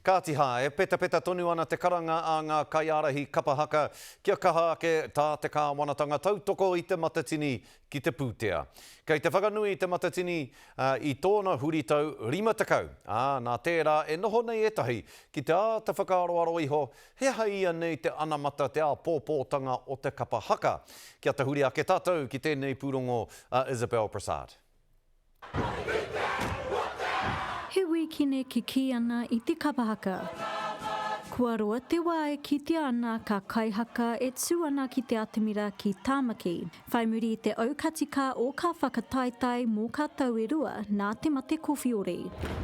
Kāti hā, e petapeta tonu ana te karanga a ngā kaiārahi kapa haka kia kaha ake tā te kāwanatanga tautoko i Te Matatini ki te pūtea. Kei te whakanui Te Matatini i tōna huritau 50, ā, nā tērā e noho nei ētahi ki te āta whakaaroaro iho he aha ia nei te anamata, te āpōpōtanga o te kapa haka. Kia tahuri ake tātou ki tēnei pūrongo a Isabel Prasad. He wīkene kikī ana i te kapa haka. Kua roa te wā e kitea ana ka kaihaka e tū ana ki te atamira ki Tāmaki, whai muri i te aukatika o kā whakataetae mō kā tau e rua nā te mate kowhiori.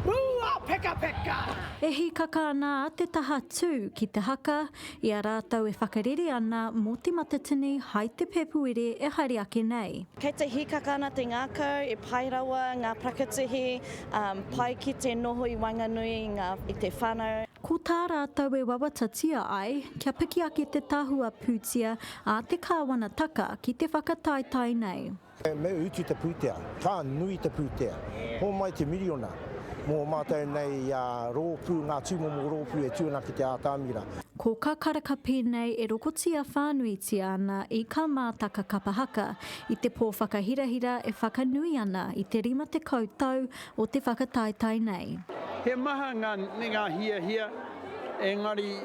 Ruapekapeka! E hīkaka ana a Te Taha Tū ki te haka i a rātou e whakarere ana mō Te Matatini hai te Pēpuere e haere ake nei. Kei te hīkaka ana te ngākau, e pai rawa ngā parakatihi, pai ki te noho i waenganui i ngā, i te whānau. Ko tā rātou e wawatatia ai, kia piki ake te tahua pūtea a te kāwanataka ki te whakataetae nei. Me utu te pūtea, ka nui te pūtea. Hōmai te miriona mō mātou nei rōpū, ngā tūmomo rōpū e tū ana ki te ātamira. Ko ka karaka pēnei e rokotia whānuitia ana i ka mātaka kapa haka i te pō whakahirahira e whakanui ana i te 50 tau o te whakataetae nei. He maha ngā hiahia, engari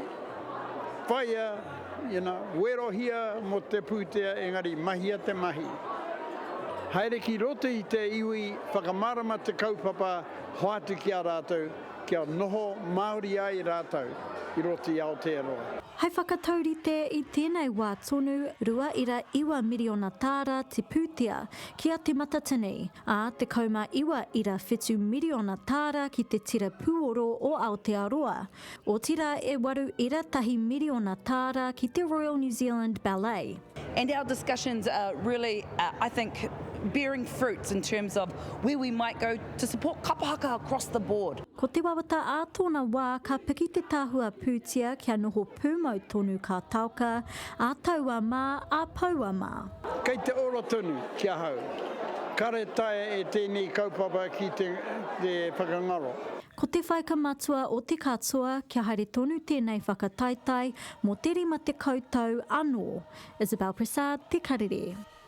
whaia, you know, werohia mō te pūtea, engari mahia te mahi. Haere ki roto i te iwi, whakamārama te kaupapa, hoatu ki a rātou, kia noho Māori ai rātou i roto i Aotearoa. Hei whakataurite, i tēnei wā tonu, 2.9 miriona tāra te pūtea ki a Te Matatini, ā, 19.7 miriona tāra ki te Tira Pūoro o Aotearoa, otirā e 8.1 miriona tāra ki te Royal New Zealand Ballet. And our discussions are really, I think, bearing fruits in terms of where we might go to support kapa haka across the board. Ko te wawata ā tōna wā ka piki te tahua pūtea kia noho pūmau tonu kā taoka, ā taua mā, ā poua mā. Kei te ora tonu ki ahau. Kare taea e tēnei kaupapa ki te whakangaro. Ko te whaika matua o te katoa kia haere tonu tēnei whakataetae mō te 50 tau anō. Isabel Prasad, Te Karere.